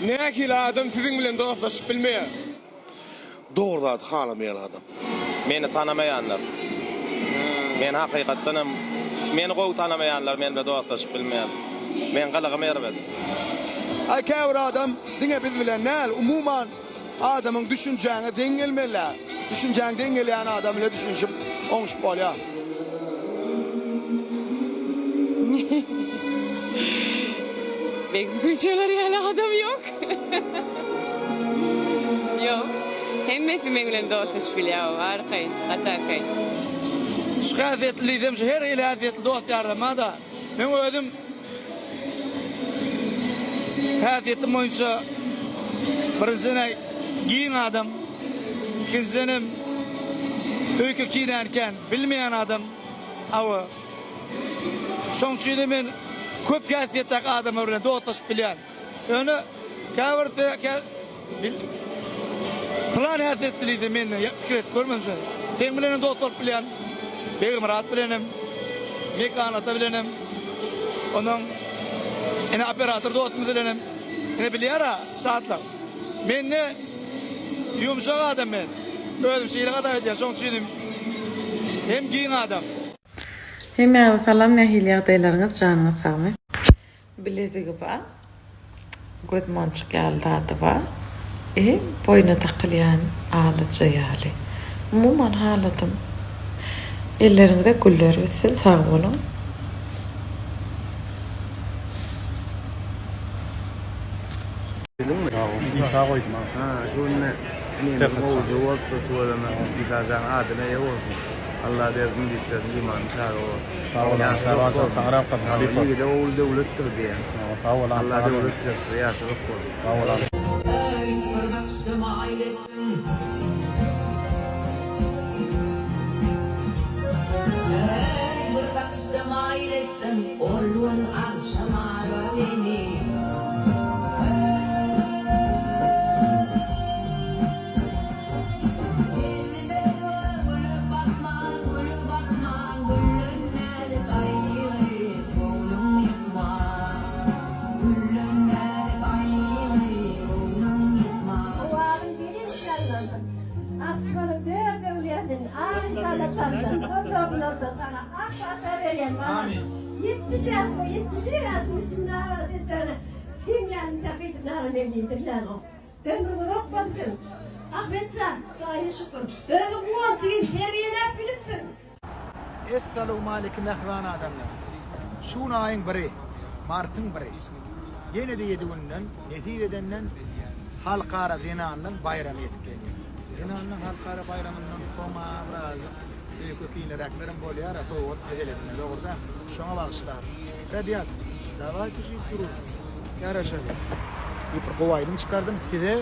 Nähili adam siziň bilen dostlaşyp bilmeýär? Dogry zady halamaýan adam. Meni tanamaýanlar. Men hakykatdan hem meni gowy tanamaýanlar men bilen dostlaşyp bilmeýär. Meň gylygym erbet. Aý käbir adam diňe biz bilen däl umuman adamyň düşünjäňe deň gelmelä. Düşünjäň deň gelýän adam bile düşünişip oňuşyp bolýar. Meň güýjeler ýaly adam ýok. Ýok. Hemmesi meň bilen dostlaşyp bilýär, arkaýyn, gaty arkaýyn. Şu häsiýetli diýsem şu her hili häsiýetli dost ýarym bar-da. Meň özüm häsiýetim boýunça birinjiden-ä giň adam, ikinjidenem öýke-kinäni kän bilmeýän adam. Hawa. Şoň üçin-de men köp häsiýetdäki adamlar bilen dostlaşyp bilýän. Ýöne käbir Pylan häsiýetli diýse menden pikir edip görmedim şony. Seň bilenem dost bolup bilýän. Begmyrat bilenem, Mekan ata bilenem, ondan ine operator dostumyz bilenem. Ine bilýär-ä Şatlyk. Mende ýumşak adam men. Özüm şeýle hasap edýän. Şoň üçin hem giň adam. Hemmäňize salam nähili ýagdaýlaryňyz janyňyz sagmy. Bilezigi bar. Göz monjuk ýaly zady bar. I boýna dakylýan alaja ýaly. Umuman haladym. Elleriňize güller bitsin sag boluň. Isa goýdum ha. Ha, şu günde inimiz gowuja bolupdyr tüweleme. Isajan adyna eýe bolsun. Allah berdim diýip bersin, imanly çaga bolsun. Sag bol, Ýaşy uzak bolsun. Taňryýalkasyn halypa. Ýigide ogul döwletdir diýýän. Sag bol, Allah döwlet beripdir, ýaşy uzak bolsun. Sag bol. Eý, bir bakyşda maýyl etdiň. Eý, bir bakyşda maýyl etdiň, Ol gün agşam ara meni. Owazyň belent ýaňlansyn. Akçybalyň dört öwlüýäsinden ak inşallah tapsyn. Otaglarda saňa ak pata berýän balam. 70 ýaşyňa 71 ýaşyň içinde abat etjegine seň ýanyňda beýdip nara men diýdirlämok. Ömrüň uzak bolsun. Ahmet jan, Hudaýa şükür. Özüň guwanjy terbiýeläp bilipsiň. Essalawmaleýkim mähriban adamlar! Şu gün aýyň biri, martyň biri. Ýene-de ýedi günden, nesip edenden Halkara zenanlaň baýramy ýetip gelýär. Zenanlaň halkara baýramyndan soň-a birazajyk öýke-kineräklerem bolýar-a sowgat meselesinde, dogry dälmi? Şoňa bagyşlap, Rebýat, dawayte žit družno, ýaraşaly diýip bir gowy aýdym çykardym, size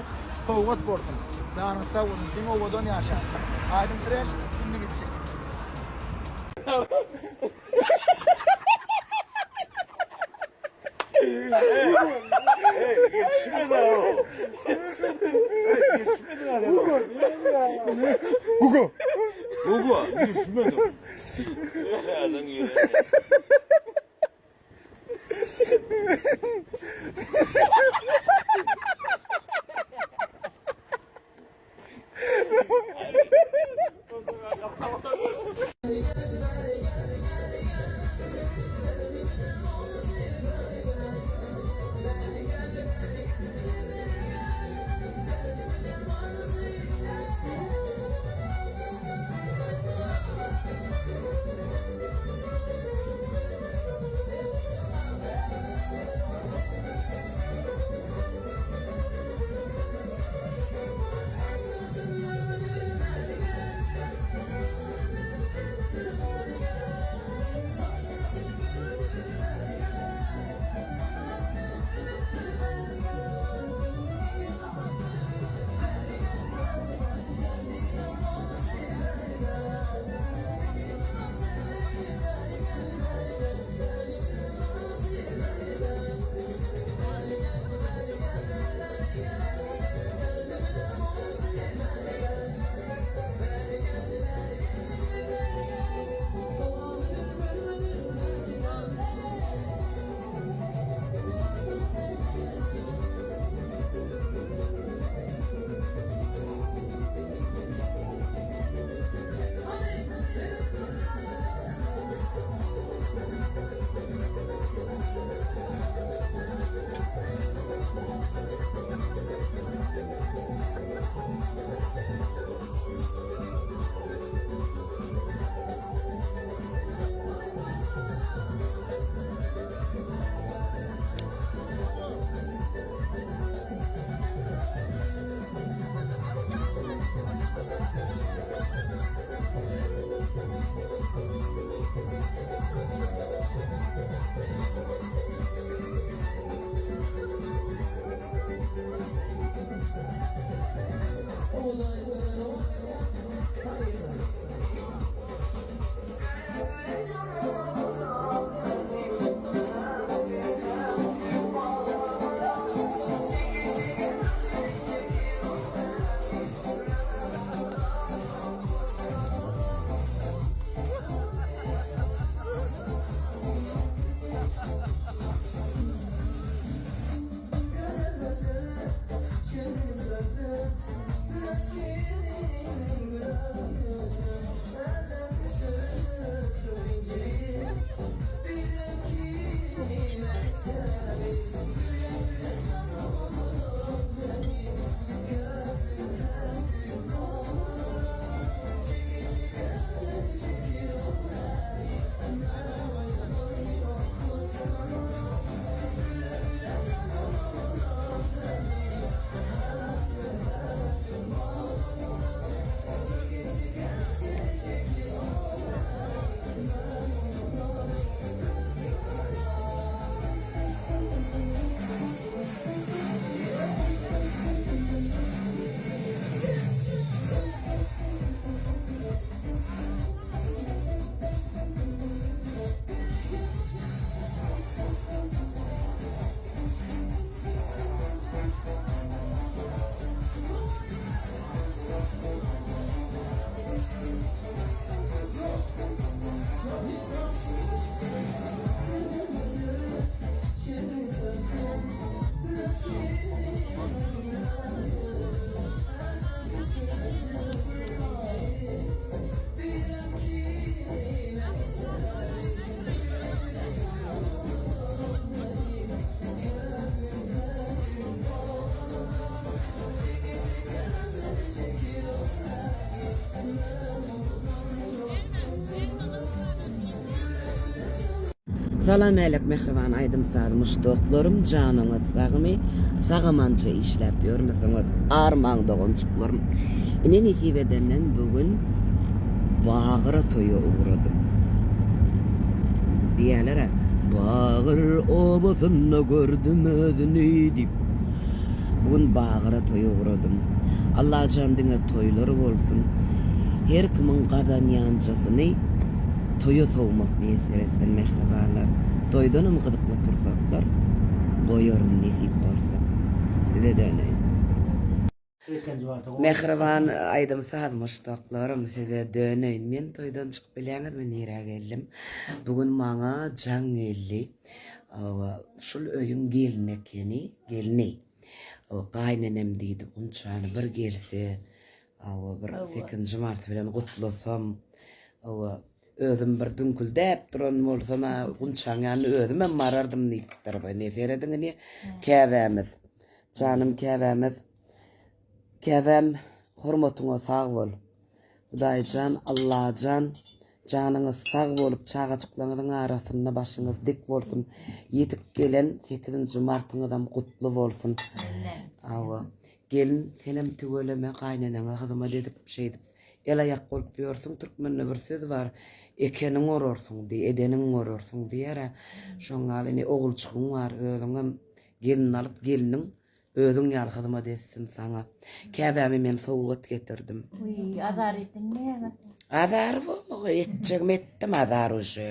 sowgat bolsun. Janyňyz sag bolsun, diňe owadan ýaşaň. Aýdyň trend indi gitdi. Salam älek mähriban aýdym-saz muşdaklarym janyňyz sagmy sag-amança işläp ýörmüsiňiz armaň doganjyklarym ine nesip edenden bu gün Bagyra toýa ugradym diýýäler-ä Bagyr obasynda gördüm özüni diýip bu gün Bagyra toýa ugradym Allajan diňe toýlar bolsun her kimiň gazanýanjasyny Toýa sowmak miýesser etsin mähribanlar. Toýdanam gyzykly pursatlar goýaryn nesip bolsa. Size döneýin. Mähriban aýdym-saz muşdaklarym size döneýin. Men toýdan çykyp bilýäňizmi nirä geldim? Bu gün maňa jaň geldi. Şul öýüň gelni ekeni, gelni. Gaýynenem diýdi, Gunçany bir gelse, Hawa, bir sekizinji mart bilen gutlasam, hawa, özüm bir düňküldäp duran bolsam-a, Gunçaň ýanyna özümem barardym diýipdir. Ine, serediň ine, käbämiz. Janym käbämiz. Käbäm, hormatyňa sag bol. Hudaýjan, Allajan, janyňyz sag bolup, çagajyklaryňyzyň arasynda başyňyz dik bolsun. Ýetip gelen sekizinji martyňyzam gutly bolsun. Hawa. Gelin senem tüweleme gaýneneňe hyzmat edip şeýdip el aýak bolup ýörsüň türkmende bir söz bar ekeniň orarsyň diý edeniň görersiň diýerä şoň ýaly ine oguljygyň bar özüňem gelin alyp gelniň özüň ýaly hyzmat etsin saňa käbäme men sowgat getirdim. Wiý azar etdiň näme. Azar bolmagy etjegimi etdim azar uje.